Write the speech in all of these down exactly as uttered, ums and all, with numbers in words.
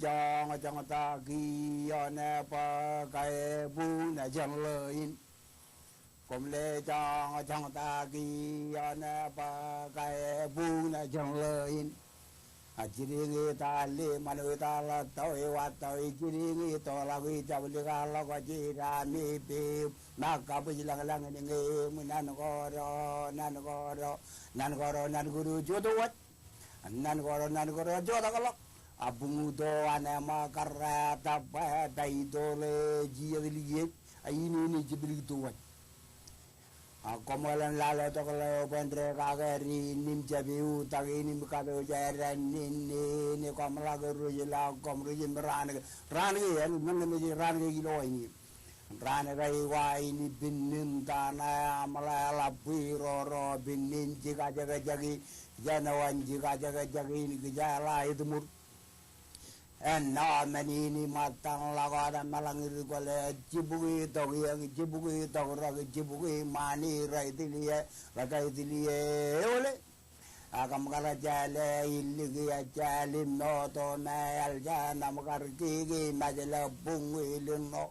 joñjoñtaki ioon bwe kabuñ jān ḷeo in. Koṃ le joñjoñtaki ioon bwe kabuñ jān ḷeo in. A jidiñ i tali ṃanwe tala tau i wa tau i jidiñ i toḷọk i jablikḷọk jidaṃ i piim. Ṃōk kabwij lañlañ in ñe im nan koro nan koro nan koro nan koro jota waj. Nan koro nan koro jotakḷọk. A buñuto an ṃōk karreet bwe ta itoḷe jijet likiej. A in in jipilikto waj. A koṃ ḷōḷḷap lale tok ḷeo bwe en dekakere in im jab eutiej in im katojaran in in koṃ ḷak rej ḷọk koṃ rej im raan ke raan ke en men ke mej raan ke ilo in. Raan ke iwa in pinnin tana aṃ ḷe ḷap bwe roro pinnin jikajekjek in jān wan jikajekjek in kijeḷā etmur. Ennọ men in iṃōttan ḷọk wōt meḷañ ri kwōle jibukwi tok iōñ jibukwi tok rōk jibukwi ṃani rej tiliō rej tiliō eole. Ak kōṃ kar jāle illik ejāl im moto me eḷ jān aṃ kar kiki mejle buñ ilin ṇo.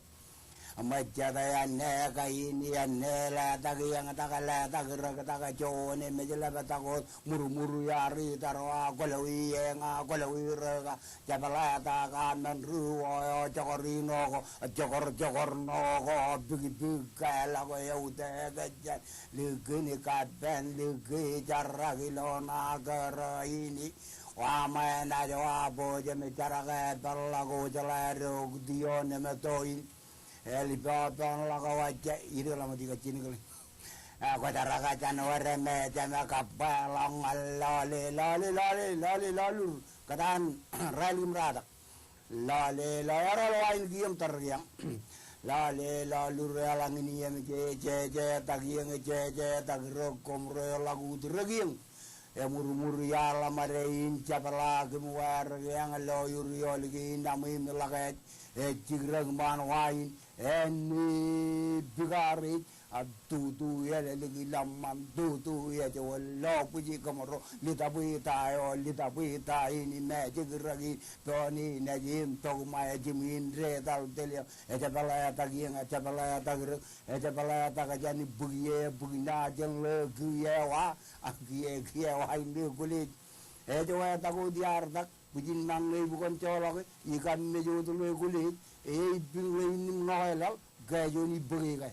Ṃōjjatō āne kain āne letak iōñ tak letak rōk tak joone mejlep tak wōt murmur iar itar wa kwōlọwi eñ a kwōlọwi rōk a jepḷatak a men ri wō eo jokor ino ko jokor jokor ṇo ko bikbik ke ḷọk eutiej jān likin kappān liki jarak ilo ṇa kōrā in. Wa ṃōj naaj wa bōjōm jarak e peḷḷọk wōj ḷe rok ioon emeto in. Eḷap peḷḷọk wōj ij ḷōmṇak kajjien kile. Kwōjarrak jān wōr me jema kabba ḷọk ñan lọle lọle lọle lọle lọlur kōtaan rālik im ratak. Lọle lọle eroḷ wa in kiiō im tōre kiiō. Lọle lọlur eḷaññe in iiō im jejetak iiō im jejetak rōk koṃ rej ḷọk ut rōk iiō. Emurmur iaḷ ṃōde in jepḷaak im wāwōr kiiō ḷọk iolik in aṃ im ḷọk ej ej jik rōk ṃaan wa in. Āne bikar ej a tutu ālōlik ilọk ṃaan tutu ej wōt lo bwij kōmro lit bwe ta eo lit bwe ta in im ej jik rōk in. Pein in ej im tok ṃae jimwin detal teliō. Ej pālōtak iiō ej pālōtak rōk ej pālōtak jān bwij e bwij ṇa jān ḷeo kiiō wa. Ak kiiō kiiō wa in ḷeo kwōlej. Ej wāwōt ak wōt iar tak bwijin ṃañ ḷeo ibukōn joḷọk e ikam mej wōt ḷeo kwōlej. Ej piñ ḷeo in im ṇo ke laḷ ke juon ibōke ke.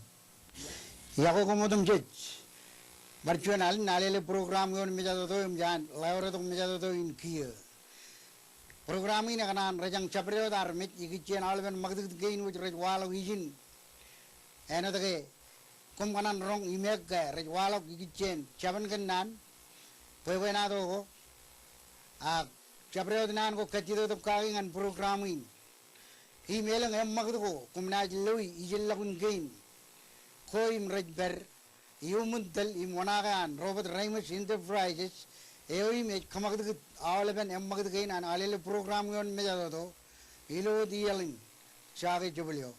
Iọkwe koṃ otemjej. Bar juon alen Alele program ioon mejatoto im jān ḷeo retok mejatoto in kiiō. Program in ekōṇaan rejjañ jabdewōt armej ikijjien aolepen ṃakūtkūt kein wōj rej waḷọk ijin. Āinwōt ke koṃ kōṇaan roñ imeek ke rej waḷọk ikijjien jabōn kōnnaan bwebwenato ko. Ak jabdewōt naan ko kajjitōk kaki ñan program in. Im elōñ eṃṃakūt ko koṃ naaj loi ijellọkun kein ko im rej pād iuṃwin tōl im oṇaake an Robert Reimers Enterprises eo im ej kōṃakūtkūt aolepen eṃṃakūt kein an Alele program ioon mejatoto ilo wōt iaḷ in. Jake jebōl eo.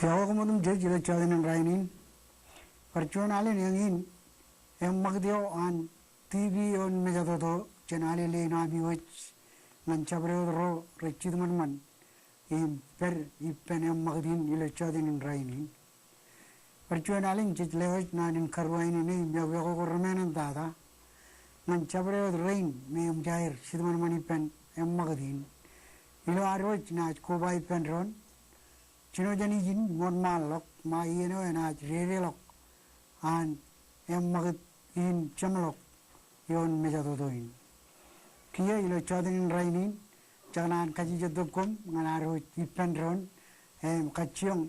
Iọkwe koṃ otemjej ilo jọteen in rainin. Bar juon alen eñin eṃṃakūt eo an tipi ioon mejatoto jān Alele in Ami wōj ñan jabdewōt ro rej jiṃanṃan im pād ippān eṃṃakūt in ilo jọteen in rainin. Bar juon alen jej lewōj naan in karuwainene im yokwe ko remenantata ñan jabdewōt rein me eṃōj aer jiṃanṃan ippān eṃṃakūt in. Ilo ad wōj naaj koba ippān doon, jino jān ijin im wōnṃaanḷọk ṃae iien eo enaaj dedeḷọk an eṃṃakūt in jeṃḷọk ioon mejatoto in. Kiiō ilo jọteen in rainin, jekōṇaan kajjitōk koṃ ñan ad wōj ippān doon im kajjioñ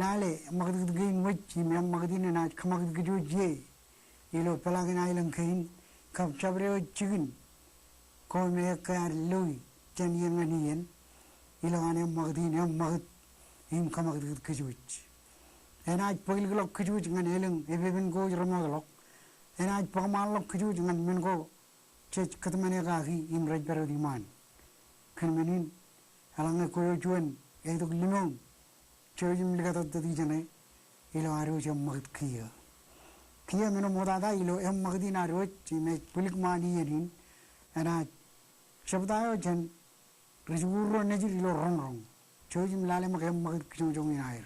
lale ṃakūtkūt kein wōj im eṃṃakūt in enaaj kōṃakūt kōj wōj ie ilo peḷaakin aelōñ kein kab jabdewōt jikin ko me ekkā ad loi jān iien ñan iien ilo an eṃṃakūt in eṃṃakūt im kōṃakūtkūt kōj wōj. Enaaj bōkḷọk kōj wōj ñan elōñ epepen ko wōj remootḷọk. Enaaj bōkṃaanḷọk kōj wōj ñan men ko jej kōtmāne kaki im rej pād wōt iṃaan. Kōn men in, eḷaññe kwōj juon etok limōṃ, jouj im likatōttōt ijeṇe ilo ad wōj eṃṃakūt kiiō. Kiiō men eo ṃoktata ilo eṃṃakūt in ad wōj im ej bwilik ṃaan iien in, enaaj jebta eo jān ri-jikuuḷ ro nejid ilo roñroñ. Jouj im lale ṃōk eṃṃakūt kijoñjoñ in aer.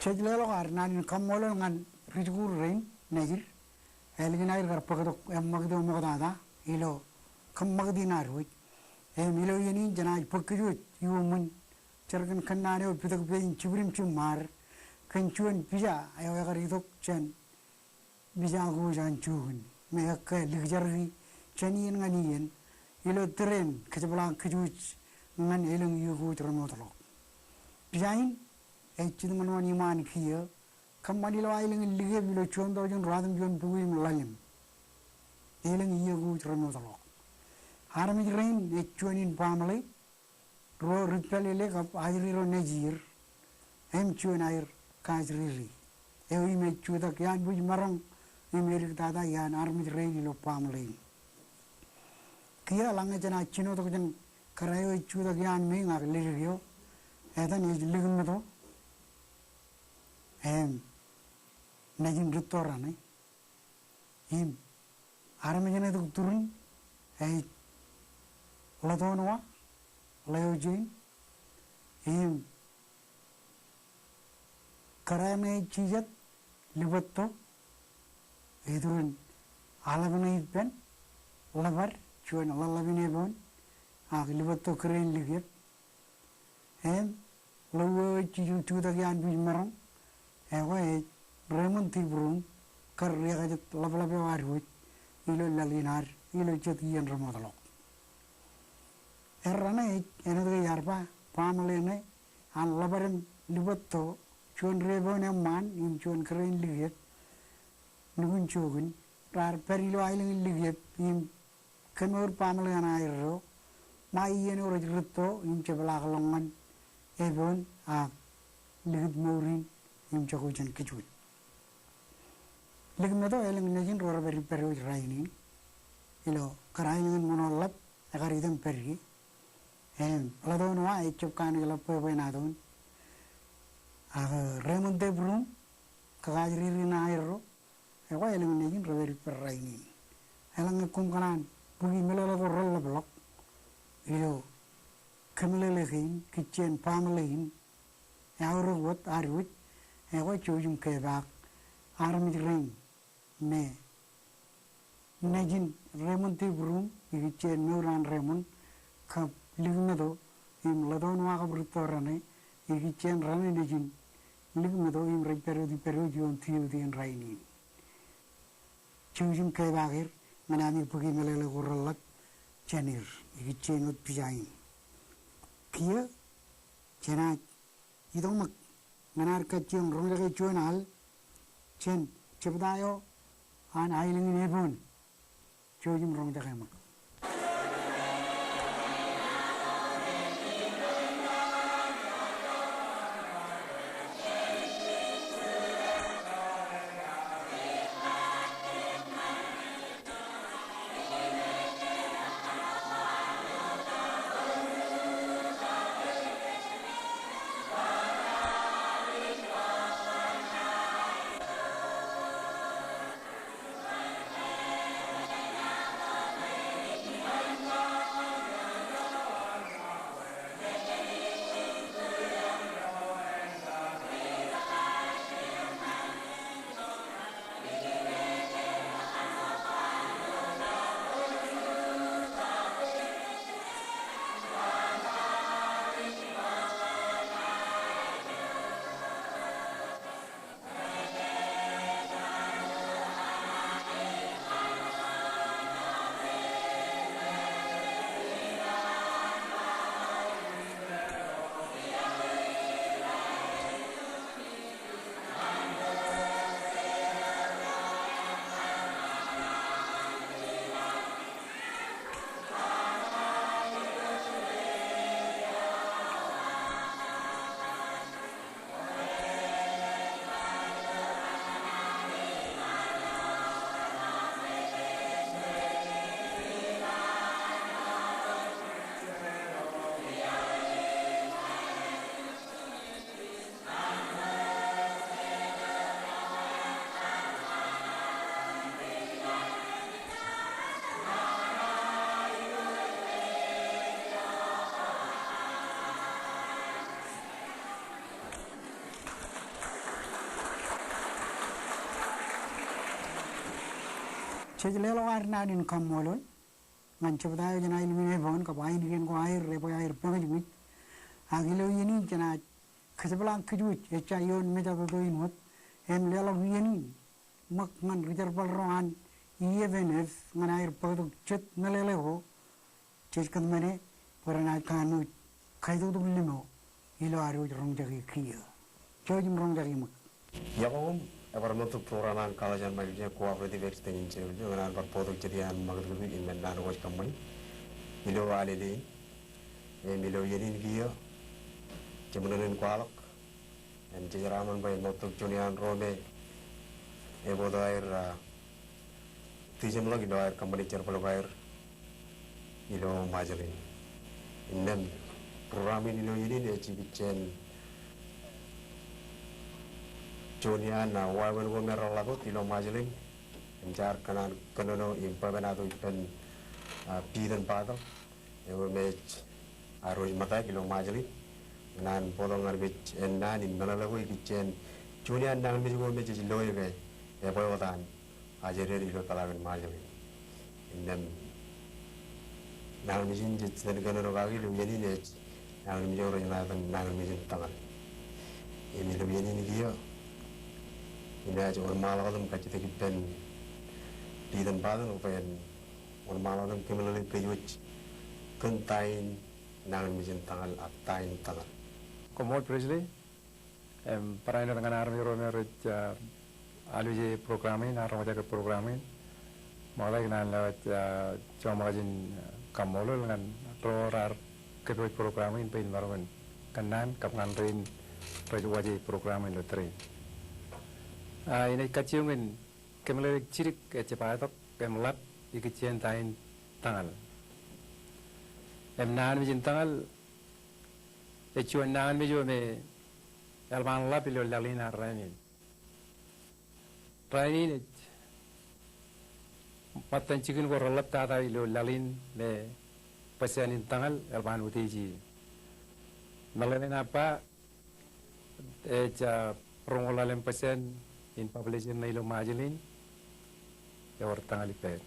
Jej leḷọk ad naan in kaṃṃoolol ñan ri-jikuuḷ rein nejid, ālikin aer kar bōktok eṃṃakūt eo ṃoktata ilo kōṃṃakūt in ad wōj. Im ilo iien in jenaaj bōk kōj wōj iuṃwin jar kōn kōnnaan eo pitōk pād in jibwid im jiṃṃaad kōn juon pija eo ekar itok jān pija ko jān juon me ekkā likjarki jān iien ñan iien ilo tōre in kōjepḷaak kōj wōj ñan elōñ iiō ko wōj remootḷọk. Pija in ej jitōñoul iṃaan kiiō, kōṃṃan ilo aelōñ in Likiep ilo juon tọujin ruatimjuon bukwi im ḷalem. Elōñ iiō ko wōj remootḷọk. Armej rein ej juon in baaṃle, ruo ri pālele kab ajri ro nejier, im juon aer kajriri. Eo im ej jutak iaan bwij maroñ im edik tata iaan armej rein ilo baaṃle in. Kiiō eḷaññe jenaaj jinotok jān kōrā eo ej jutak iaan meiñ ak ledik eo, etan ej likmeto im nejin rūtto raṇe. Im armej ṇe tok turin ej Ḷōtoonwa, Ḷeo Jein, im kōrā ṇe ej jijet Lipatto, iturin aḷap ṇe ippān, Ḷōpad, juon ḷōḷḷap in Epoon, ak Lipatto kōrā in Likiep. Im ḷeo eo ej jutak iaan bwij maroñ, ekwe ej Raymond T. Broom, kar riekajet ḷapḷap eo ad wōj ilo laḷ in ad ilo jet iien remootḷọk. Erraṇe ej āinwōt ke iar ba, baaṃle ṇe an Ḷōpad im Lipatto, juon ri Epoon eṃṃaan im juon kōrā in Likiep, nukun jokin, raar pād ilo aelōñ in Likiep im kōmour baaṃle eṇ aerro, ṃae iien eo rej rūtto im jepḷaakḷọk ñan Epoon ak likūt mour in im jako jān kōj wōj. Likmeto elōñ nejin ro rej pād ippād wōj rainin ilo kōrā aelōñ in Ṃoṇoḷḷap, ekar item pād ie. Im Ḷōtoonwa ejjab kanooj ḷap bwebwenato in. Ak Raymond T. Broom, kōkajriri ṇe aerro, ekwe elōñ nejin rej pād ippād rainin. Eḷaññe koṃ kōṇaan bōki meḷeḷe ko reḷḷapḷọk ilo kōmeḷeḷe kein, kijjien baaṃle in, eaorōk wōt ad wōj, ekwe jouj im kepaak armej rein me nejin Raymond T. Broom, ikijjien mour an Raymond, kab likmeto im Ḷōtoonwa kab rūtto raṇe, ikijjien raṇe nejin likmeto im rej pād wōt ippād wōj ioon tioti in rainin. Jouj im kepaak er ñan ami bōki meḷeḷe ko reḷḷap jān er, ikijjien wōt pija in. Kiiō jenaaj itok ṃōk ñan ad kajjioñ roñjake juon al jān jebta eo an aelōñ in Epoon. Jouj im roñjake ṃōk. Jej leḷọk ad naan in kaṃṃoolol ñan jebta eo jān aelōñ in Eboon kab ainikien ko aer ebwe aer pākijkij. Ak ilo iien in jenaaj kōjepḷaak kōj wōj ejja ioon mejatoto in wōt im leḷọk iien in ṃōk ñan ri jerbal ro an E F N F ñan aer bōktok jet meḷeḷe ko. Jej kōtmāne bwe renaaj kanooj kaitoktok limo ilo ad wōj roñjake kiiō. Jouj im roñjake ṃōk. Iọkwe koṃ, ebar ṃōttok program an College an Micronesia Cooperative Extension Service eo ñan an bar bōktok jet iaan ṃakūtkūt in men naan ko ej kōṃṃani ilo Alele in. Im ilo iien in kiiō, jeṃōṇōṇō in kwaḷọk im jej raṃōn bwe en ṃōttok juon iaan ro me ebooto aer, ah, tijeṃḷọk ilo aer kōṃṃane jerbal ko aer ilo Ṃajeḷ in. Innām program in ilo iien in ej ikijjien juon iaan, ah, wāween ko me reḷap wōt ilo Ṃajeḷ in im jaar kōṇaan kōnono im bwebwenato ippān, ah, Beaton Bottle eo me ej aer wōj ṃōttan ilo Ṃajeḷ in. Ñan bōktok ñan kōj ennaan in meḷeḷe ko ikijjien juon iaan nañinmej ko me jej loe ke ebwe wōt an ajri ilo peḷaakin Ṃajeḷ in. Innām nañinmej in jej iten kōnono kaki ilo iien in ej nañinmej eo rej ṇa etan nañinmej in tōñal. Im ilo iien in kiiō, inaaj wōnṃaanḷọk wōt im kajjitōk ippān Beaton Bottle bwe en wōnṃaanḷọk wōt im kōmeḷeḷeik kōj wōj kōn ta in nañinmej in tōñal ak ta in tōñal. Koṃṃool Presley, im barāinwōt ñan armej ro me rej, ah, alwōje program in, ear roñjake program in. Ṃoktata ikōṇaan lewōj, ah, joṃōkaj in, ah, kaṃṃoolol ñan ro raar kōpooj program in bwe in maroñ in kōnnaan kab ñan rein rej waje program in ilo tōre in. Ah, inaaj kajjioñ in kōmeḷeḷeik jidik ej jebta tok im ḷap ikijjien ta in tōñal. Im nañinmej in tōñal ej juon nañinmej eo me eḷap an ḷap ilo laḷ in an rainin. Rainin ej ṃōttan jikin ko reḷaptata ilo laḷ in me bōsān in tōñal eḷap an utiej ie. Meḷeḷe in aō ba ej, ah, roñoul ḷalem bōsān in population ṇe ilo Ṃajeḷ in ewōr tōñal ippāer.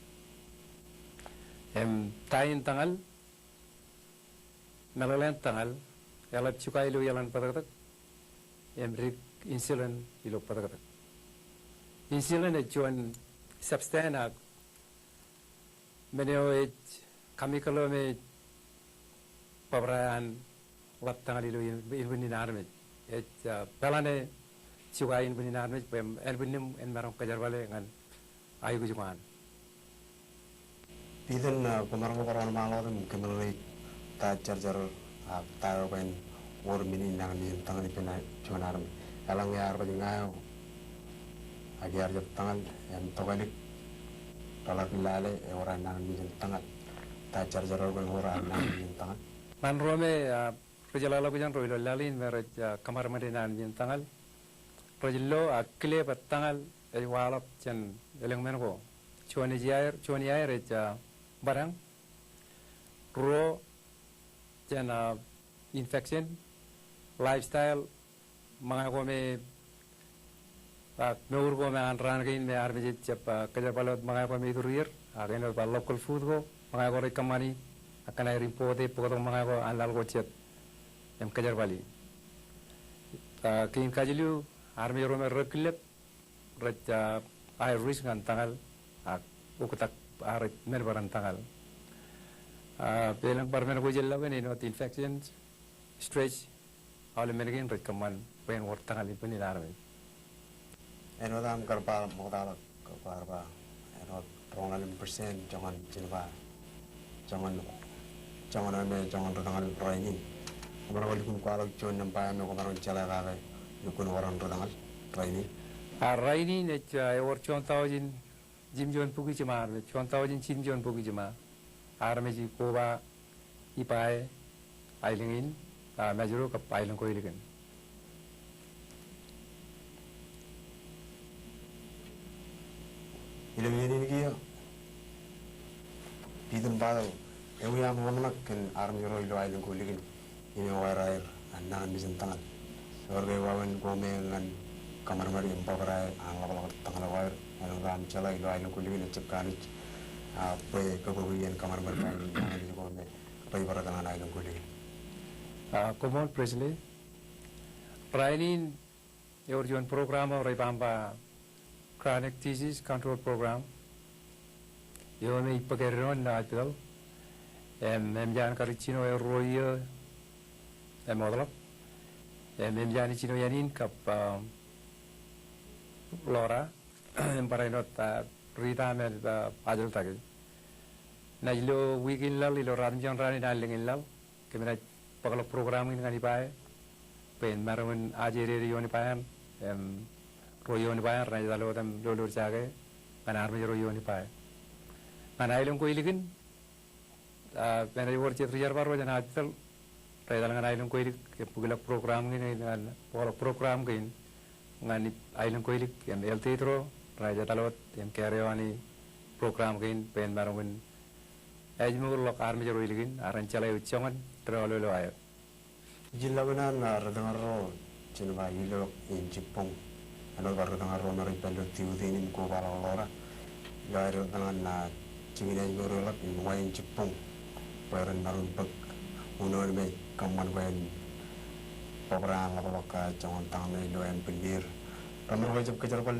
Im ta in tōñal, meḷeḷein tōñal, eḷap juka ilo iaḷan bōtōktōk im dik insulin ilo bōtōktōk. Insulin ej juon substance ak men eo ej chemical eo me ej bōbrae an ḷap tōñal ilo in-, inbwinnū in armej. Ej, ah, peḷane juka inbwinnū in armej bwe en-, inbwinnūṃ en maroñ kōjerbale ñan aikuj ko an. Beaton, ah, kwōmaroñ ke bar wōnṃaanḷọk wōt im kōmeḷeḷeik ta jarjar ak ta eo bwe en wōr men in nañinmej in tōñal ippān juon armej. Eḷaññe ear baj ña eo ak iar jab tōñal im tokālik reḷak lale ewōr an nañinmej in tōñal. Ta jarjar eo bwe en wōr an nañinmej in tōñal. Ñan ro me, ah, rej jeḷāḷọkjeṇ ro ilo laḷ in me rej, ah, kōṃadṃōde nañinmej in tōñal. Rej lo ak kile bwe tōñal ej waḷọk jān elōñ men ko. Juon ej iaer, juon iaer ej, ah, bōdañ. Ruo jān, ah, infection, lifestyle, ṃōñā ko me, ah, mour ko me an raan kein me armej ej jab, ah, kōjerbale wōt ṃōñā ko me iturūrier, ak āinwōt ba local food ko, ṃōñā ko rej kōṃṃani, ak kōn aer import e bōktok ṃōñā ko an laḷ ko jet im kōjerbali. Ah, kein kajilu, armej ro me rekillep, rej, ah, high risk ñan tōñal ak oktak ak rej men bwe ren tōñal. Ah, elōñ bar men ko ijellọkin āinwōt infections, stress, aolep men kein rej kōṃṃan bwe en wōr tōñal inbwinnū in armej. Āinwōt aṃ kar ba ṃoktaḷọk, kwaar ba āinwōt roñoul ḷalem percent joñan ijin ba joñan, joñan eo me joñan ri tōñal rainin. Kwōmaroñ ke lukkuun kwaḷọk juon nōṃba eo me kwōmaroñ jeḷā kake lukkuun wōr an ri tōñal rainin? Ah, rainin ej, ah, ewōr juon taujin jimjuon bukwi jiṃa armej, juon taujin jimjuon bukwi jiṃa armej ikoba ibae aelōñ in, ah, Mājro kab aelōñ ko ilikin. Ilo iien in kiiō, Beaton Bottle, ewi aṃ ḷōmṇak kōn armej ro ilo aelōñ ko ilikin im ewōr aer an nañinmej in tōñal? Ewōr ke wāween ko me ñan kōṃadṃōd im bōbrae an ḷapḷọk tañlōñ eo aer, āinwōt aṃ jeḷā ilo aelōñ ko ilikin ejjab kanooj, a, bwe kōbōbwe iien kōṃadṃōd ko an nañinmej ko me rej bar etal ñan aelōñ ko ilikin. A, koṃṃool Presley. Rainin ewōr juon program eo rej ba, ba Chronic Disease Control Program. Eo me ij bōk eddoin ilo hospital. Im, eṃōj an kar ijjino er ruo iiō im wōtlọk. Im, eṃōj an ijjino iien in kab, um, Laura, im barāinwōt, uh, Rita me, uh, ajōltake. Naaj lo wiik in laḷ ilo ratimjuon raan in allōñ in laḷ. Kōm naaj bōkḷọk program in ñan ibae, bwe en maroñ in aje dedeoin ibae, im, ruo iioon ibae, renaaj etal wōt im lolorjake ñan armej ruo iioon ibae. Ñan aelōñ ko ilikin, a, enaaj wōr jet ri jerbal ro jān hospital, rej etal ñan aelōñ ko ilik, im bōkḷọk program in, ñan, bōkḷọk program kein, ñan aelōñ ko ilik, im health aide ro, renaaj etal wōt, im carry on i program kein, bwe en maroñ in ājmour ḷọk armej ro ilikin, ak ren jeḷā ewi joñan deḷọñ ilo aer. Ijin ḷap in an, a, ri tōñal ro, jen ba ilo in jibboñ. Āinwōt bar ri tōñal ro me rej pād ilo tiutin im koba ḷọk Laura. Ilo aer etal ñan, a, jikin ājmour eo ḷap im wa in jibboñ. Bwe ren maroñ bōk uno me kōṃṃan bwe en bōbrae an ḷapḷọk, a, joñan tañe ilo ānbwinnier. Remaroñ ke jab kōjerbal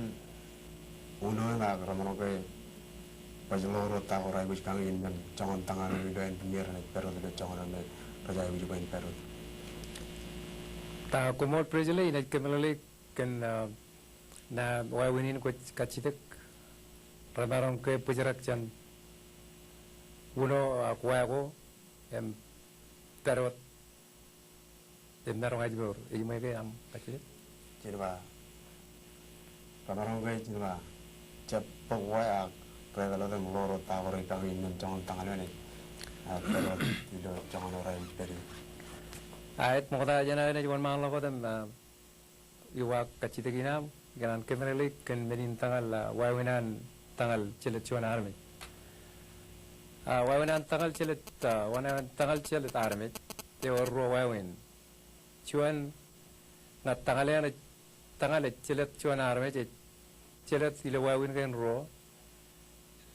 uno im ak remaroñ ke baj ḷoor wōt ta ko rej aikuj kañin im joñan tañe eo ilo ānbwinnier enaaj pād wōt ilo joñan eo me rej aikuj bwe en pād wōt. Ta koṃṃool Presley, inaaj kōmeḷeḷeik kōn, a, ṇa wāween in kwōj kajjitōk. Remaroñ ke bōjrak jān uno ak wa ko im pād wōt im maroñ ājmour, eṃṃan ke aṃ kajjitōk? Jen ba, remaroñ ke jen ba, jab bōk wa ak rej etal wōt im ḷoor wōt ta ko rej kañin im joñan tañe eo enaaj, a, pād wōt ilo joñan eo rej pād ie. A, ej ṃokta jān aō naaj wōnṃaanḷọk wōt im, a, iuwa kajjitōk in aṃ, ikōṇaan kōmeḷeḷeik kōn men in tañal, a, wāween an tañal jelōt juon armej. A, wāween an tañal jelōt, a, wāween an tañal jelōt armej, ewōr ruo wāween. Juon, ña tañal eṇ ej, tañal ej jelōt juon armej, ej jelōt ilo wāween kein ruo.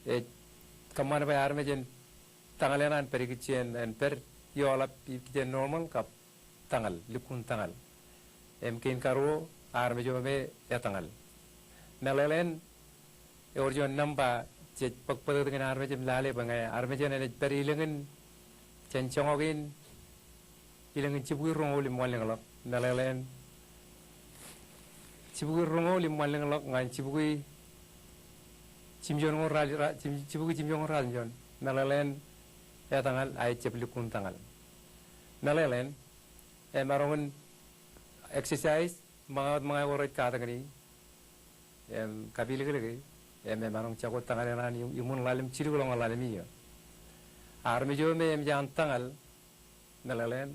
Ej kōṃṃan bwe armej en tañal eṇ an pād ikijjien, en pād ioḷap ikijjien normal kab tañal, lukkuun tañal. Im kein karuo, armej eo me etañal. Meḷeḷein, ewōr juon nōṃba jej bōk bōtōktōkin armej im lale bwe ñe armej eṇ enaaj pād ilōñin jān joñak in, ilōñin jibukwi roñoul im wanlōñḷọk. Meḷeḷein, jibukwi roñoul im wanlōñḷọk ñan jibukwi jimjuon ñoul ra-, ra-, jim-, jibukwi jimjuon ñoul ratimjuon. Meḷeḷein, etañal, a ejjab lukkuun tañal. Meḷeḷein, emaroñ in exercise, ṃōñā wōt ṃōñā ko rej katakin e, im kapilōklōke, im emaroñ jako tañal eṇ an im-, iṃōn ḷalem, jilkinḷọk ñan ḷalem iiō. Armej eo me eṃōj an tañal, meḷeḷein,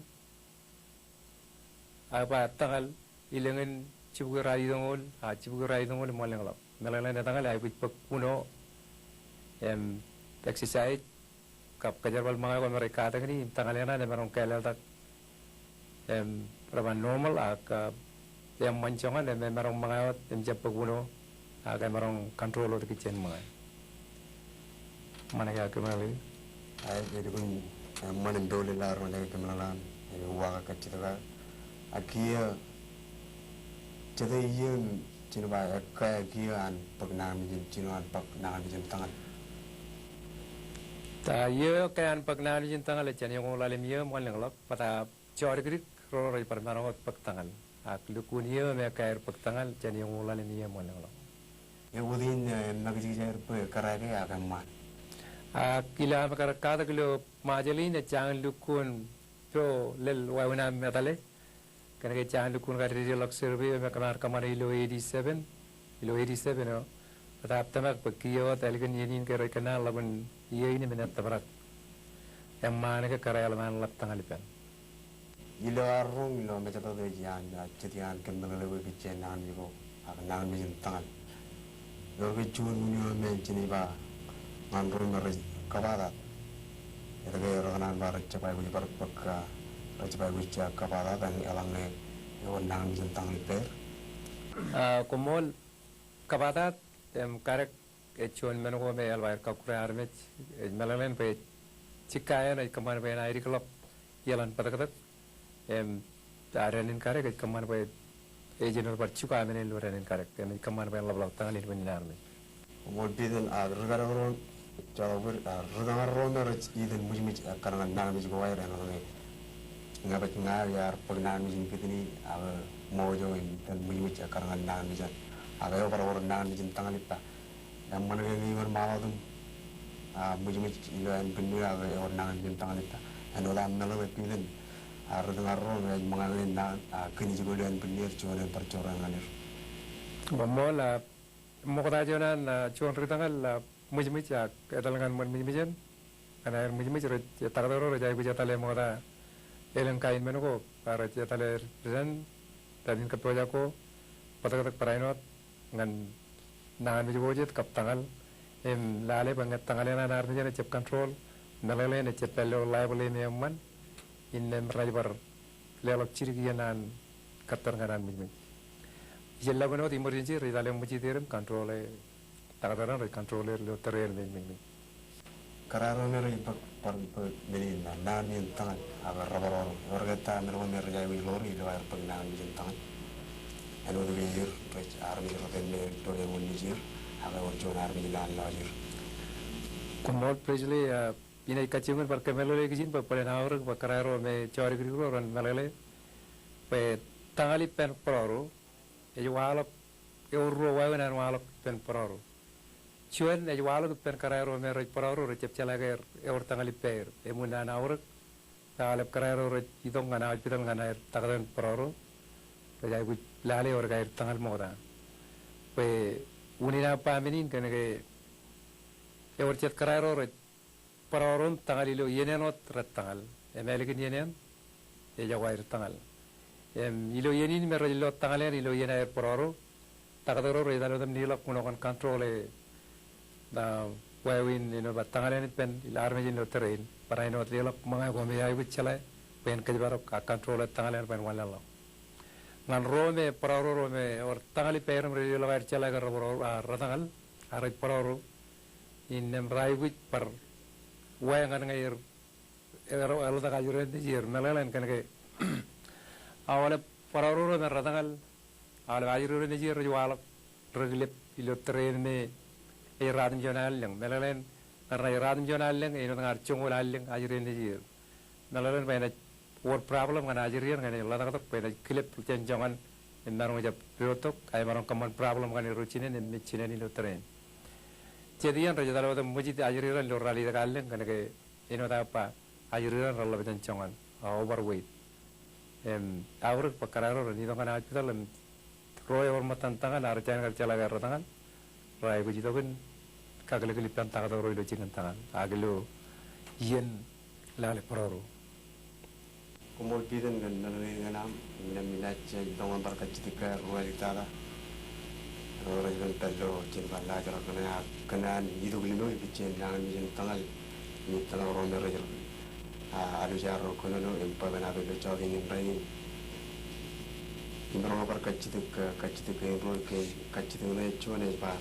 ak ba tañal, ilōñin jibukwi ralitōñoul, a jibukwi ralitōñoul im wanlōñḷọk. Meḷeḷein etañal, aikuj bōk uno, im exercise, kab kōjerbal ṃōñā ko me rej katakin e, im tañal eṇ an emaroñ kālaḷtak, im reban normal, ak, a, eṃṃan joñan, im emaroñ ṃōñā wōt, im jab bōk uno, ak emaroñ control wōt ikijjien ṃōñā. Ṃanage aō kōmeḷeḷe. Ej, ej lukkuun, e, ṃanage in doulel aō rej kōmeḷeḷe an, e, uwaak kajjitōk aō. Ak kiiō, jete iiō im jen ba ekkā kiiō an bōk nañinmej in, jino an bōk nañinmej in tañal? Ta iiō ekkā an bōk nañinmej in tañal ej jān eñoul ḷalem iiō im wanlōñḷọk, bōtaab jọdikdik ro rej bar maroñ wōt bōk tañal. Ak lukkuun iiō im ekkā aer bōk tañal jān eñoul ḷalem iiō im wanlōñḷọk. Ewōr in, e, makijkij aer bwe kōrā ke ak eṃṃaan? Ak ilo aṃ kar katak ilo Ṃajeḷ in ej jañin lukkuun pojak lel wāween aṃ etale. Kōnke ej jañin lukkuun kar dedeḷọk survey eo me kōm ar kōṃṃane ilo eighty-seven, ilo eighty-seven eo. Bōtaab tōmak bwe kiiō wōt ālikin iien in ke rej kōnnaar ḷapḷọk iiō in im enaaj tōprak eṃṃaan ke kōrā eḷap an ḷap tañal ippān. Ilo ad roñ ilo mejatoto ej iaan, a, jet iaan kōmeḷeḷe eok ikijjien nañinmej ko ak nañinmej in tañal. Ewōr ke juon wūn eo me jen ba ñan ro me rej kōbatat? Etke rekōṇaan ba rej jab aikuj bar bōk, a, rej jab aikuj, a, kōbatat eḷaññe ewōr nañinmej in tañal ippāer? Ah, koṃṃool. Kōbatak, im, kadek ej juon men ko me eḷap aer kakkure armej, ej meḷeḷein bwe jikka eṇ ej kōṃṃan bwe en aikuj ḷap iaḷan bōtōktōk. Im, a, dān in kadek ej kōṃṃan bwe ej āinwōt bar jukwe men ilo dān in kadek. Im ej kōṃṃan bwe en ḷapḷọk tañal in bwinnin armej. Koṃṃool Piter, a, ri kadek ro, jọḷọk bōd, a, ri tōñal ro me rej iten ṃwijṃwij ekkar ñan nañinmej ko aer āinwōt ñe ñe baj ña ear bōk nañinmej in kidney, ak ṃojo in iten ṃwijṃwij ekkar ñan nañinmej in, ak eo bar wōr nañinmej in tañal ippa. Eṃṃan ke ñe iwōn ṃaḷotim, a, ṃwijṃwij ilo ānbwinnū ak ewōr nañinmej in tañal ippa? Āinwōt aṃ meḷeḷe Piter, a, ri tōñal ro me ej ṃōñā ñe nañin, a, kidney ko ilo ānbwinnū er juon en bar jorrāān ñan er. Koṃṃool, a, ṃokta juon an, a, juon ri tōñal, a, ṃwijṃwij ak etal ñan ṃōn ṃwijṃwij in. Ñan aer ṃwijṃwij rej, taktō ro rej aikuj etale ṃokta elōñ kain men ko, a, rej etale dān, dān in kōppojak ko, bōtōktōk barāinwōt, ñan nañinmej ko jet kab tañal. Im lale bwe ñe tañal eṇ an armej eṇ ejjab control, meḷeḷein ejjab pād ilo liable im eṃṃan, innām rej bar leḷọk jidik iien an kōttar ñan an ṃwijṃwij. Ijellọkin wōt emergency rej etale ṃwijit er im control e, taktō eṇ rej control er ilo tōre eṇ me ṃwijṃwij. Kōrā ro me rej bōk, bar bōk men in, a, nañinmej in tañal, ak rebar ḷoor. Ewōr ke ta men ko me rej aikuj ḷoor ilo aer bōk nañinmej in tañal? Āinwōt ke er rej armej rot me ej bōk eñoul nejier, ak ewōr juon armej ilowaan lọjir. Koṃṃool Presley, a, inaaj kajjioñ in bar kōmeḷeḷe ikijjien bwe bōlen aorōk bwe kōrā ro me jọdik dikdik ro ren meḷeḷe bwe tañal ippān bōrọro ej waḷọk, ewōr ruo wāween an waḷọk ippān bōrọro. Juon, ej waḷọk ippān kōrā ro me rej bōrọro, rejjab jeḷā ke ewōr tañal ippāer. Eṃwiin an aorōk, aolep kōrā ro rej itok ñan hospital ñan aer taktō in bōrọro, rej aikuj lale ewōr ke aer tañal ṃokta. Bwe unin aō ba men in kōnke ewōr jet kōrā ro rej bōrọro im tañal ilo iien eṇ wōt rej tañal. Im ālikin iien eṇ ejako aer tañal. Im ilo iien in me rej lo tañal eṇ ilo iien aer bōrọro, taktō ro rej etal wōt im leḷọk ñan control e, a, wāween āinwōt ba tañal eṇ ippān armej in ilo tōre in, barāinwōt leḷọk ṃōñā ko me aikuj jeḷā bwe en kōjparok ak control e tañal eṇ bwe en wanlaḷḷọk. Ñan ro me bōrọro ro me ewōr tañal ippāer im rej leḷọk aer jeḷā ke rej bōrọro, a, retañal, a, rej bōrọro, innām rej aikuj bar wā ñan ñe er, er, eḷotak ajri nejier, meḷeḷein kōnke aolep bōrọro ro me retañal, aolep ajri nejier rej waḷọk, rekilep ilo tōre in me ej ratimjuon allōñ. Meḷeḷein ñe renaaj ratimjuon allōñ, āinwōt ñe ear joñoul allōñ ajri nejier. Meḷeḷein bwe enaaj wōr problem ñan ajri eṇ ñe enaaj ḷotaktok bwe enaaj kilep jān joñan im maroñ jab pidotok, ak emaroñ kōṃṃan problem ñan erro jinen im mej jinen ilo tōre in. Jet iien rej etal wōt im ṃwijit ajri eṇ ilo ralitōk allōñ kōnke āinwōt aō ba ajri eṇ reḷap jān joñan, a, overweight. Im aorōk bwe kōrā ro ren itok ñan hospital im ro ewōr ṃōttan tañal ak rej jañin kar jeḷā ke retañal, rej aikuj itok in kakilkil ippān taktō ro ilo jikin tañal ak ilo iien lale bōrọro. Koṃṃool Piter kōn men in ñan aṃ, innām inaaj itok ñan bar kajjitōk kōj ruo āliktata. Ro rej pen pād ilo jen ba laajrak kōn an, kōn an itok limo ipijjien nañinmej in tañal im ej tōmak ro me rej, a, aluja ro kōnono im bwe enaaj pād ilo jotein in rainin. Im bar bar kajjitōk, kajjitōk kein ruo, ke kajjitōk ṇe ej juon ej ba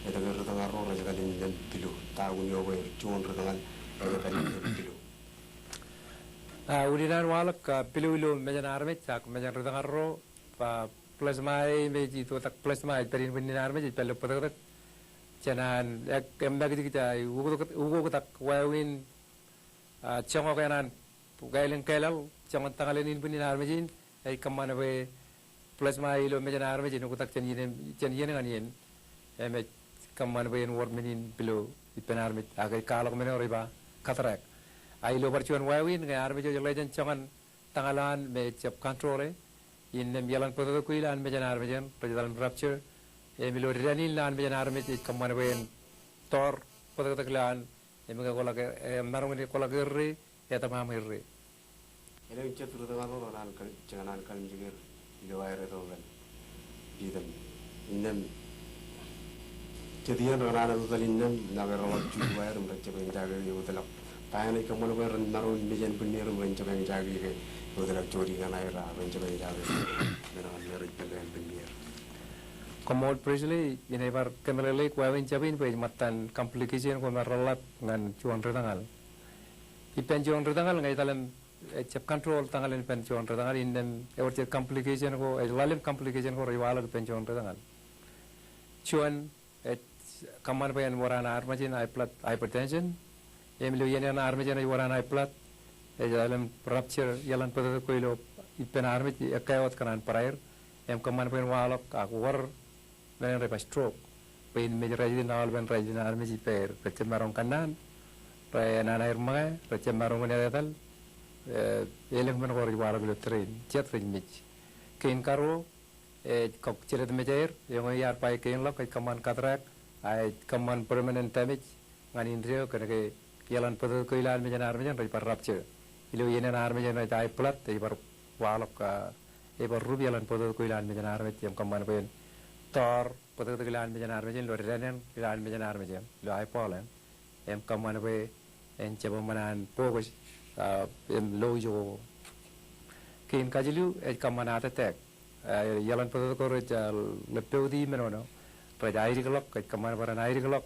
etke ri tōñal ro rej etal innām pilo? Ta unin eo bwe juon ri tōñal rej etal innām pilo? A, unin an waḷọk, a, pilo ilo mejān armej ak mejān ri tōñal ro, a, plasma e me ej itoktak plasma ej pād in bwinnin armej ej pād ilo bōtōktōk jān an ek, eṃṃakijkij, a, ukoktak, ukoktak wāween, a, joñak eṇ an, elōñ kālaḷ joñan tañal eṇ in bwinnin armej in, ej kōṃṃan bwe plasma ilo mejān armej en oktak jān iien, jān iien ñan iien. Im ej kōṃṃan bwe en wōr men in pilo ippān armej, ak ej kwaḷọk men eo rej ba cataract. A ilo bar juon wāween ñe armej eo ej ḷe jān joñan tañal eo an me ejjab control e, innām iaḷan bōtōktōk ko ilowaan mejān armej eṇ rej etal im rupture. Im ilo dān in lowaan mejān armej ej kōṃṃan bwe en tọọr bōtōktōk lowaan, im ke kwaḷọk, e, maroñ in kwaḷọk erreo, etōṃaṃ erreo. Elōñ jet ri tōñal ro rekōṇaan kal-, kōṇaan kallimjek er ilo aer etal. Piter, innām jet iien rekōṇaan etal innām, ñe reḷak juon wāween im ren jab eñjake ke eutiḷọk. Ta eṇ ej kōṃṃan bwe ren maroñ in mej ānbwinnier im ren jab eñjake ke eutiḷọk jodi ñan aer, a, ren jab eñjake men ko me rej pād ilo ānbwinnier? Koṃṃool Presley, inaaj bar kōmeḷeḷeik wāween jab in bwe ej ṃōttan complication ko me reḷḷap ñan juon ri tōñal. Ippān juon ri tōñal ñe ej etal im, ejjab control tōñal in ippān juon ri tōñal, innām ewōr jet complication ko, ej ḷalem complication ko rej waḷọk ippān juon ri tōñal. Juon, ej kōṃṃan bwe en wōr an armej in high blood, hypertension. Im ilo iien an armej in ej wōr an high blood, ej etal im rupture iaḷan bōtōktōk ko ilo ippān armej ekkā wōt kōn an barāer. Im kōṃṃan bwe en waḷọk ak wōr men in rej ba stroke. Bwe in mej rājet in aolepen rājet in armej ippāer. Rejjab maroñ kōnnaan, renana aer ṃōñā, rejjab maroñ in etetal, eh, elōñ men ko rej waḷọk ilo tōre in, jet rej mej. Kein karuo, ej kōk jelōt mejāer, eñeo iar ba kein ḷọk, ej kōṃṃan cataract, a ej kōṃṃan permanent damage ñan indeeo kōnke iaḷan bōtōktōk ko ilowaan mejān armej in rej bar rupture. Ilo iien an armej in ej high blood, ej bar waḷọk, ah, ej bar rup iaḷan bōtōktōk ko ilowaan mejān armej, im kōṃṃan bwe en tọọr bōtōktōk ilowaan mejān armej in ilo dāneen ilowaan mejān armej in, ilo eyeball in. Im kōṃṃan bwe en jab eṃṃan an focus, ah, im lo ijoko. Kein kajilu, ej kōṃṃan heart attack. Ah, iaḷan bōtōktōk ko rej, ah, leppeoti menono. Rej aidik ḷọk, ej kōṃṃan bwe ren aidik ḷọk.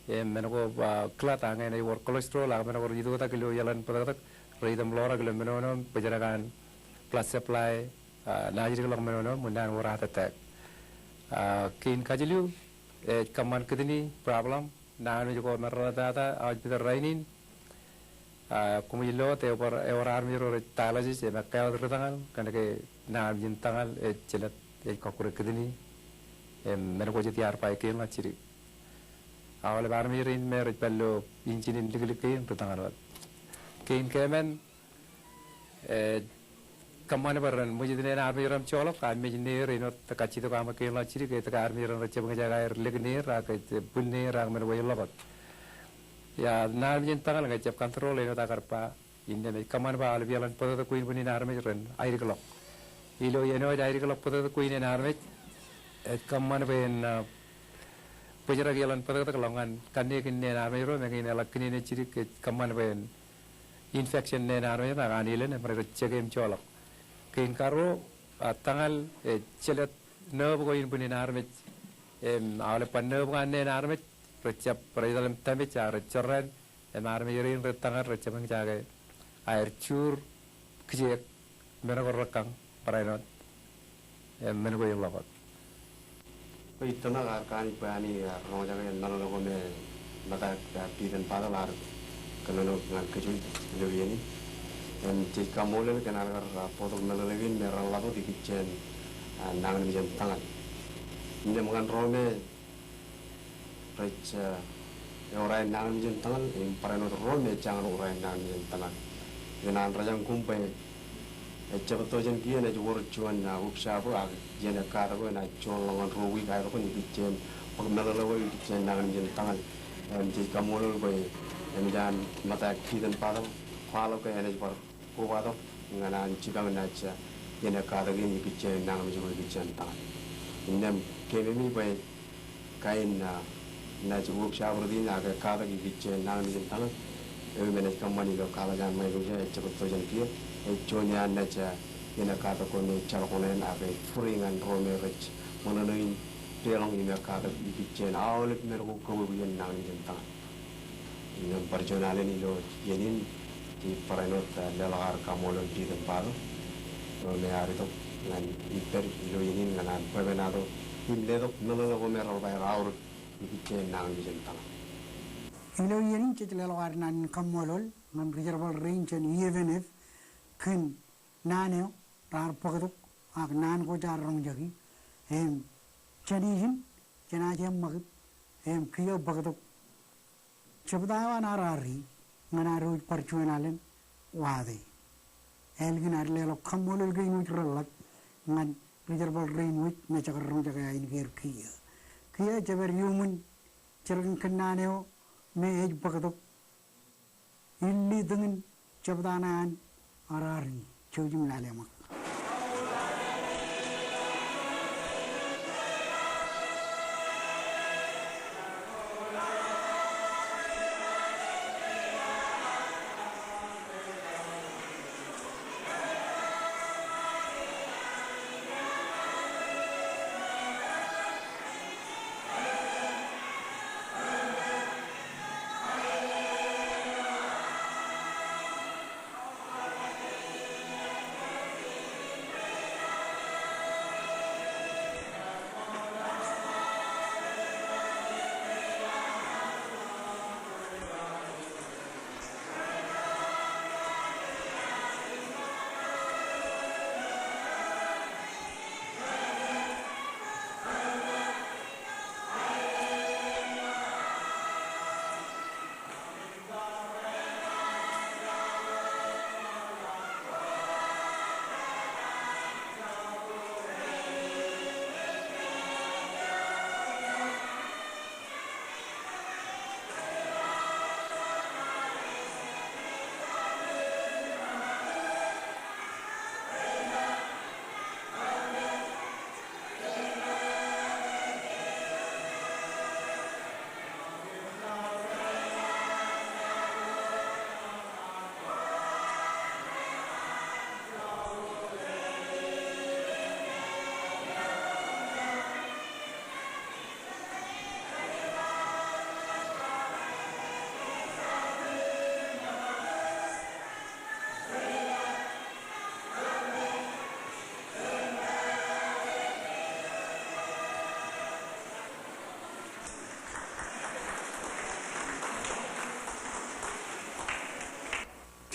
Im men ko, ah, clot, a ñe enaaj wōr cholesterol, ak men ko rej itoitak ilo iaḷan bōtōktōk, rej item ḷorak ilo menono, bōjrak an blood supply, ah, naaj dik ḷọk menono, ṃōk naan wōr heart attack. Ah, kein kajilu, ej kōṃṃan kidney problem, nañinmej ko me reḷḷap tata, aolep rainin, ah, koṃij lo wōt ewōr, ewōr armej ro rej dialysis, im ekkā wōt ri tōñal, kōnke nañinmej in tōñal, ej jelōt, ej kọkkure kidney, im men ko jet iar ba kein ḷọk jidik. Aolep armej rein me rej pād ilo injin in liklik kein ri tōñal wōt. Kein keemān, ej kōṃṃan bwe ren ṃwijit neen armej ro im joḷọk, a mej neer āinwōt kajjitōk aṃ kein ḷọk jidik, etke armej ro rejjab eñjake aer lōk neer, ak ej bwil neer, ak men ko ej ḷọk wōt. Ia, nañinmej in tōñal ñe ejjab control āinwōt aō kar ba, innām ej kōṃṃan bwe aolep iaḷan bōtōktōk ko in bwin in armej ren aidik ḷọk. Ilo iien eo ej aidik ḷọk bōtōktōk ko in en armej, ej kōṃṃan bwe en, ah, bōjrak iaḷan bōtōktōk ḷọk ñan kanniōk in neen armej ro, meñe in eḷak kine ṇe jidik, ej kōṃṃan bwe en infection neen armej ro, ak an elen, im rej jeke im joḷọk. Kein karuo, ah, tōñal, ej jelōt nerve ko in bwin in armej. Im aolep bar nerve ko an neen armej, rejjab, rej etal im damage, ak rej jorrāān, im armej rein rej tōñal rejjab eñjake aer juur kijeek men ko rekkañ barāinwōt im men ko ej ḷọk wōt. Bwe ittōmak ear kanooj bwe Anij ear roñjake meḷeḷe ko me ṃōttan President Paddle ear kōnono ñan kōj ilo iien in. Im jej kaṃṃoolol kōn an kar bōktok meḷeḷe kein me reḷḷap wōt ikijjien, ah, nañinmej in tōñal. Innām ñan ro me rej, eh, ewōr aer nañinmej in tōñal, im barāinwōt ro me ejañin wōr aer nañinmej in tōñal. Ikōṇaan rōjañ koṃ bwe ejjab tok jān kiiō enaaj wōr juon, ah, workshop ak iien ekkatak ko enaaj juon ḷọk ñan ruo wiik aetok in ikijjien bōk meḷeḷe ko ikijjien nañinmej in tōñal. Im jej kaṃṃoolol bwe eṃōj an ṃōttan President Paddle kwaḷọk ke enaaj bar kobatok ñan an jipañ naaj, ah, iien ekkatak in ikijjien nañinmej ko ikijjien tōñal. Innām keememej bwe kain, ah, naaj workshop rot in ak ekkatak ikijjien nañinmej in tōñal eo im enaaj kōṃṃan ilo college an Micronesia ejjab tok jān kiiō. Ej juon iaan naaj, ah, iien ekkatak ko me ejjeḷọk oṇāān ak ej bōd ñan ro me rej ṃōṇōṇō in deḷọñ im ekkatak ikijjien aolep men ko kōbōb iien nañinmej in tōñal. Innām bar juon alen ilo iien in, jej barāinwōt, ah, leḷọk ad kaṃṃoolol President Paddle ro me ear itok ñan ippād ilo iien in ñan an bwebwenato im letok meḷeḷe ko me reḷap aer aorōk ikijjien nañinmej in tōñal. Ilo iien in jej leḷọk ad naan in kaṃṃoolol ñan ri jerbal rein jān E F N F kōn naan eo raar bōktok ak naan ko jaar roñjake. Im jān ijin jenaaj eṃṃakūt im kiiō bōktok. Jebta eo an R R E ñan ad wōj bar juon alen wate. Ālikin ad leḷọk kaṃṃoolol kein wōj reḷḷap ñan ri jerbal rein wōj me jekar roñjake ainikien kiiō. Kiiō jepād iuṃwin jerkōn kōnnaan eo me ej bōktok. Illi tōñin jebta ṇe an R R E, jouj im lale ṃōk.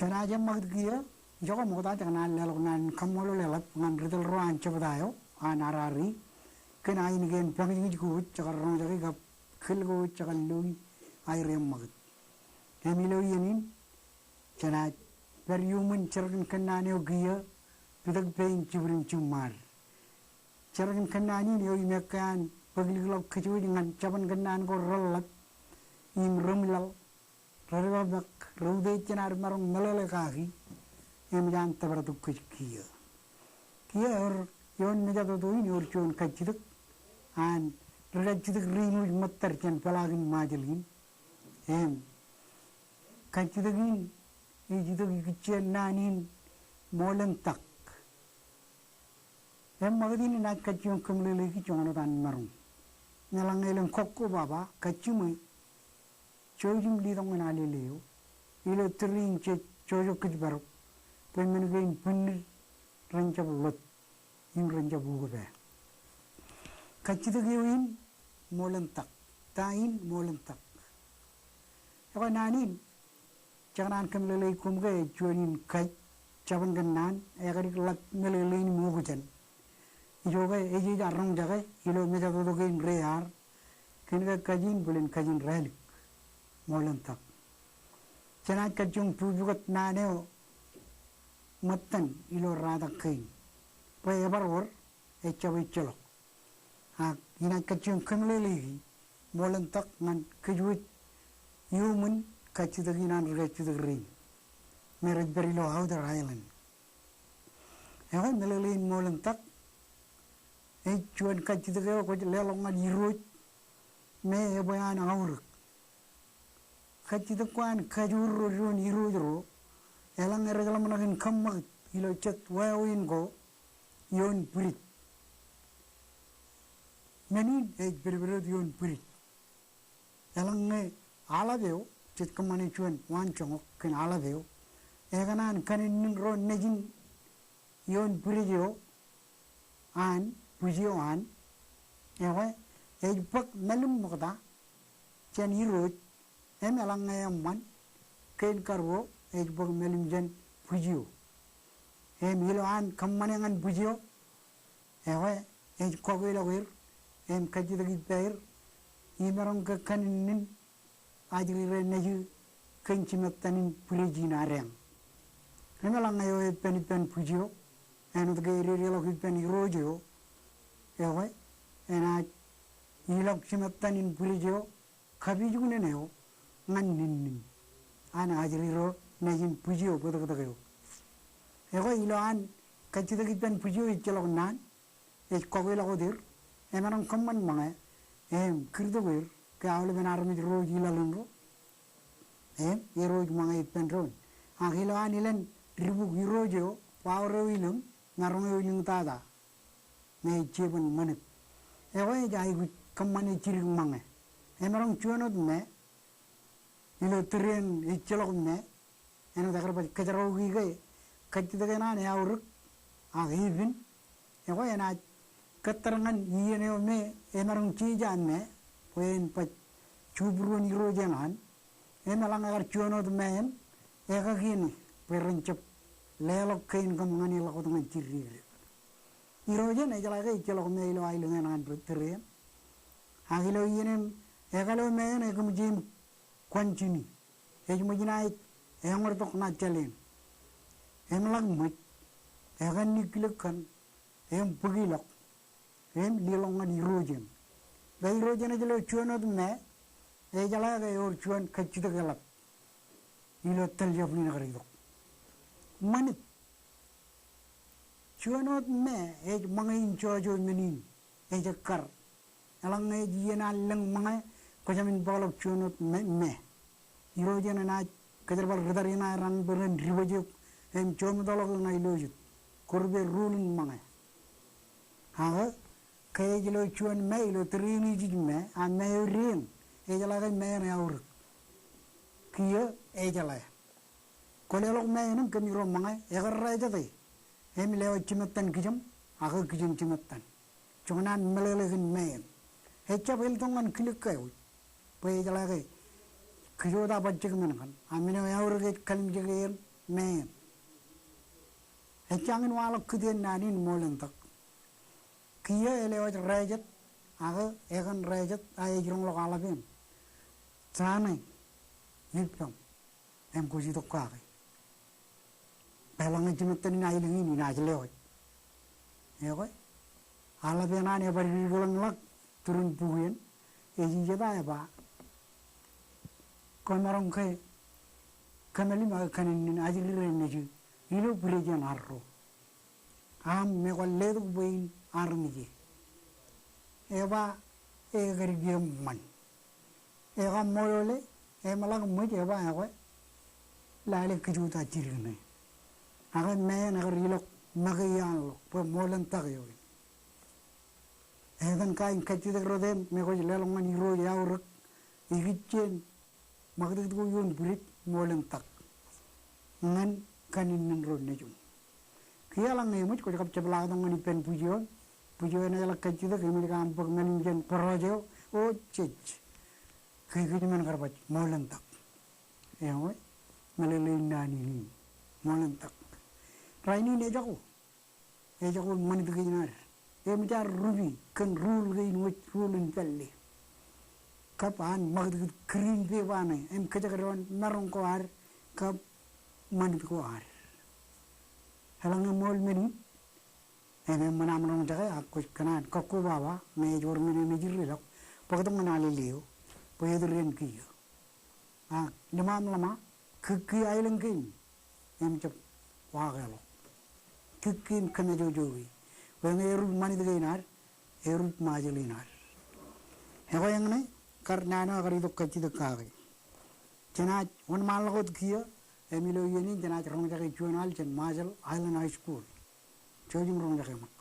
Jenaaj eṃṃakūt kiiō, ijoke ṃokta jekōṇaan leḷọk naan in kaṃṃoolol eḷap ñan ri tōl ro an jebta eo an R R E kōn ainikiōn bañjinij ko wōj, jekar roñjake kab kōl ko wōj jekar loi aer eṃṃakūt. Im ilo iien in, jenaaj pād iuṃwin jerkān kōnnaan eo kiiō, pitōk pein jibwid im jiṃṃaad. Jerkān kōnnaan in eo im ekkā an bōk likḷọk kōj wōj ñan jabōn kōnnaan ko reḷḷap im remwilaḷ, redepakpak, reutiej jān ad maroñ meḷeḷe kaki, eṃōj an tōpartok kōj kiiō. Kiiō ewōr, ioon mejatoto in ewōr juon kajjitōk an ri kajjitōk rein wōj ṃōttad jān peḷaakin Ṃajeḷ in. Im kajjitōk in ej itok ikijjien naan in Ṃool in Tak. Eṃṃakūt in enaaj kajjioñ kōmeḷeḷeiki joñan wōt an maroñ. Im eḷaññe elōñ kọkkobaba kajjiṃwe jouj im litok ñan alele eo ilo tōre in jej jojok kōj padok bwe men kein bwinnid ren jab ḷot im ren jab ukōpā. Kajjitōk eo in Ṃool in Tak. Ta in Ṃool in Tak? Ekwe naan in jekōṇaan kōmeḷeḷeik koṃ ke ej juon in kaj, jabōn kōnnaan, ekadik ḷap meḷeḷein im okjān. Ijoke ej, ej roñjake ilo mejatoto kein rear kōn ke kaj in bōlen kaj in rālik, Ṃool in Tak. Jenaaj kajjioñ pukpukot naan eo ṃōttan ilo ratak kein bwe ebar wōr, ejjab ejjeḷọk. Ak inaaj kajjioñ kōmeḷeḷeiki Ṃool in Tak ñan kōj wōj iuṃwin kajjitōk in an ri kajjitōk rein me rej pād ilo outer island. Ekwe meḷeḷein Ṃool in Tak ej juon kajjitōk eo kwōj leḷọk ñan irooj me ebwe an aorōk. Kajjitōk ko an kajoor ro juon irooj ro, eḷaññe rej ḷōmṇak in kōṃṃakūt ilo jet wāween ko ioon bwidej. Men in ej pedped wōt ioon bwidej. Eḷaññe aḷap eo, jej kōṃṃane juon waanjoñak kōn aḷap eo, ekōṇaan kanennin ro nejin ioon bwidej eo an, bwij eo an, ekwe ej bōk mālim ṃokta jān irooj, im eḷaññe eṃṃan, kein karuo ej bōk mālim jān bwij eo. Im ilo an kōṃṃane ñan bwij eo, ekwe ej kọkweḷọk er im kajjitōk ippaer, imaroñ ke kanennin ajri ro nejū kōn jimettan in bwidej in adeañ. Im eḷaññe eo epen ippān bwij eo, āinwōt ke ededeḷọk ippān irooj eo, ekwe enaaj ilọk jimettan in bwidej eo kapijuknen eo ñan nennin an ajri ro nejin bwij eo bōtōktōk eo. Ekwe ilo an kajjitōk ippān bwij eo ejjeḷọk naan, ej kọkweḷọk wōt er, emaroñ kōṃṃan ṃōñā im kūrtok er ke aolepen armej ro wōj ilaḷ in ro im erooj ṃōñā ippān doon. Ak ilo an ilen dibuk irooj eo, bwaor eo ilōñ, maroñ eo ilōñtata me ej jebōn ṃanit. Ekwe ej aikuj kōṃṃane jidik ṃōñā. Emaroñ juon wōt me ilo tōre in ejjeḷọk me, āinwōt ekar baj kōjeraoki ke kajjitōk eṇ an eaorōk ak epen, ekwe enaaj kōttar ñan iien eo me emaroñ jeje me bwe en baj jubruon irooj eṇ an. Im eḷaññe ekar juon wōt me eṇ, ekakien bwe ren jab leḷọk kein kōm ñan iḷọk wōt ñan jidik. Irooj eṇ ejeḷā ke ejjeḷọk me ilo aelōñ eṇ an tōre eṇ. Ak ilo iien eṇ, ekalo me eṇ ekōṃij im continue. Ej ṃōj naaj eọñōd tok ṇaaj jāleen. Im ḷak ṃōj, ekanni kilōk kaṇ, im bōk ilọk, im liḷọk ñan irooj eṇ. Bwe irooj eṇ ej lo juon wōt me, ejeḷā ke ewōr juon kajjitōk eḷap ilo tōl jabdewōt in ekar itok. Ṃanit. Juon wōt me ej ṃōñā in jọjo men in, ej ekkar. Eḷaññe ej iien an lōñ ṃōñā, kwō jāmin bōkḷọk juon wōt me, me. Irooj eṇ enaaj kōjerbal ri tariṇae raṇ bwe ren dibōj eok im jomitḷọk eok ṇa ilo jet. Kwō rupe rulin ṃōñā. Ak ke ej lo juon me ilo tōre in ijij me, a me eo dein, ejeḷā ke me eṇ eaorōk. Kiiō ejeḷā. Kwō leḷọk me eṇ im kōmiro ṃōñā, ekarrā ejete im lewōj jimettan kijem, ak kijen jimettan. Joñan an meḷeḷe kōn me eṇ. Ejjab eltok ñan kilōk ko wōj. Bwe ejeḷā ke kōjota bajjek men kaṇ. A men eo eaorōk ej kallimjeke eṇ, Meñe ejjañin waḷọk kūtien naan in Ṃoolentōk. Kiiō elewōj Rājet, ak ekōn Rājet, a ej roñḷọk aḷap eṇ. Jane, Ippaṃ, im kwōj itok kake. Bwe eḷaññe jimettan in aelōñ in inaaj lewōj. Ekwe, aḷap eṇ an ebar dikḷōñḷọk turin bukien, ej ijeta eba, kwōmaroñ ke kōmālim ak kōnennin ajri ro nejū ilo bwidej eṇ arro. Aṃ mekwōj letok bwe in armej e. Eba, ekar kiiō ṃṃan. Ekaṃṃoolole, emeḷak ṃōj eba ekwe lale kōj wōt ajri ṇe. Ak meñe eṇ ekar ilọk make iaan ḷọk bwe Ṃoolentōk eo in. Etan kain kajjitōk rot eṇ me kwōj leḷọk ñan irooj eaorōk ikijjien ṃakūtkūt ko ioon bwidej, Ṃoolentōk ñan kōnennin ro nejiṃ. Kiiō eḷaññe eṃōj kwōj kab jepḷaaktok ñan ippān bwij eo, bwij eo enaaj ḷak kajjitōk, eṃōj ke aṃ bōk mālim jān kōrọọj eo, o jej, ke kōj men kar baj Ṃoolentōk. Eo, meḷeḷein naan in, Ṃoolentōk. Rainin ejako, ejako ṃanit kein ad. Eṃōj ad rupi kōn rule kein wōj, rule in pālle. Kab an ṃakūtkūt green paper ṇe, im kōjekdọọn maroñ ko ad, kab ṃanit ko ad. Eḷaññe ṃool men in, im eṃṃan aṃ roñjake, ak kwōj kōṇaan kōkkobaba, ñe ej wōr men eṃōj ri ḷọk, bōktok ñan alele eo, bwe etōr iien kiiō. Ak ḷōṃaṃ ḷōṃa, kūkkii aelōñ kein, im jab wakeḷọk. Kūkkii im kōmājojoe. Bwe ñe erūp ṃanit kein ad, erūp Ṃajeḷ in ad. Ekwe eñṇe, kar naan eo ekar itok kajjitōk kake. Jenaaj wōnṃaanḷọk wōt kiiō, im ilo iien in jenaaj roñjake juon al jān Ṃajeḷ Island High School. Jouj im roñjake ṃōk.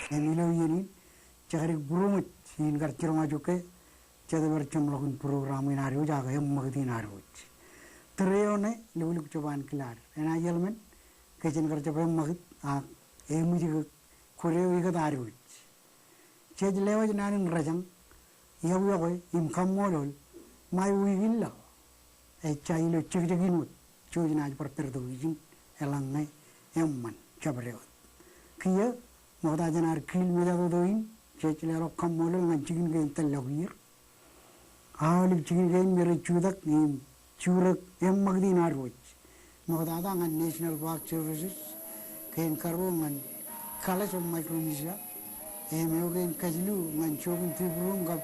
Im ilo iien in, jekdik būroṃōj in kar jiroñ ajoke, jet bar jeṃḷọkin program in ad wōj ak eṃṃakūt in ad wōj. Tōre eo ṇe, lukkuun jebwaan kilaad. Enaaj ḷōmṇak, ke jen kar jab eṃṃakūt, ak eṃōj ke kwōj ikōt ad wōj. Jej lewōj naan in rōjañ, iọkwe im kaṃṃoolol, ṃae wiik in ḷọk. Ejja ilo jekjek in wōt, jouj naaj bar pād tok ijin, eḷaññe eṃṃan jabdewōt. Kiiō, ṃokta jān ad kiil mejatoto in, jej leḷọk kaṃṃoolol ñan jikin kein tōl ḷọk ier. Aolep jikin kein me rej jutak im jurōk eṃṃakūt in ad wōj. Ṃoktata ñan National Park Services, kein karuo ñan College of Micronesia, im eo kein kajilu ñan jook in tibūroṃ kab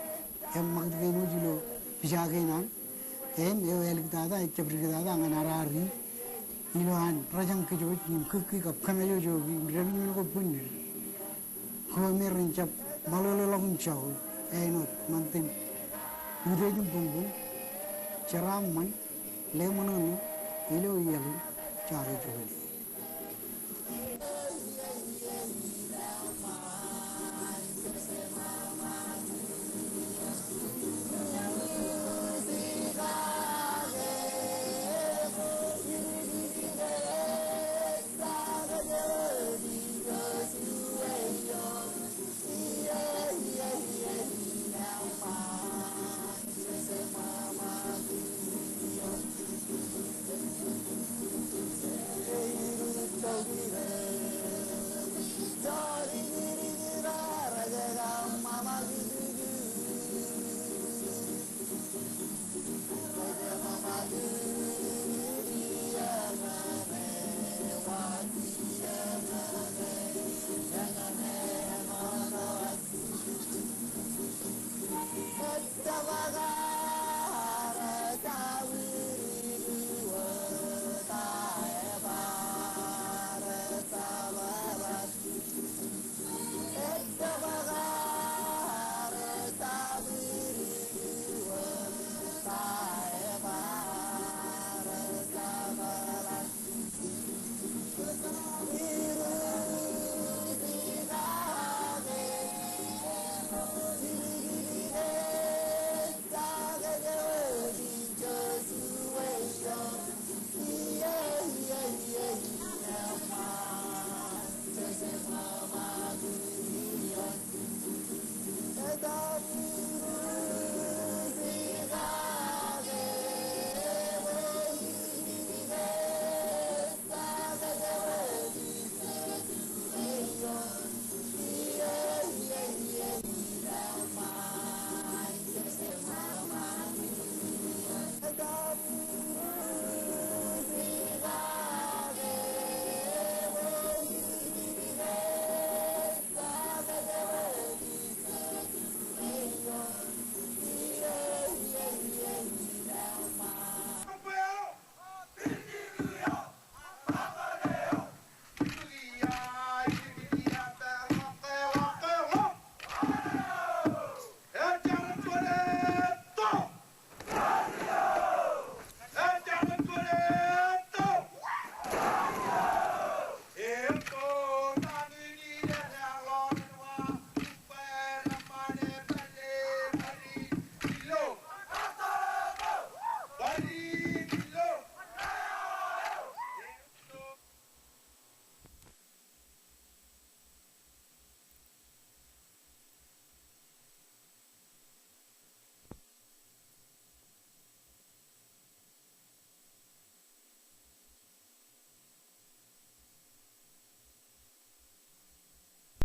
eṃṃakūt kein wōj ilo pija kein an. Im eo āliktata, ejjab diktata ñan RRE, ilo an rōjañ kōj wōj im kūkki kab kōmājojo im dāpij men ko bwinnid. Ko me ren jab ṃaḷoḷḷọk im jako āinwōt ṃantin utiej im buñbuñ, jeraaṃṃan, leṃōṇōṇō, ilo iaḷ in, jake jokane.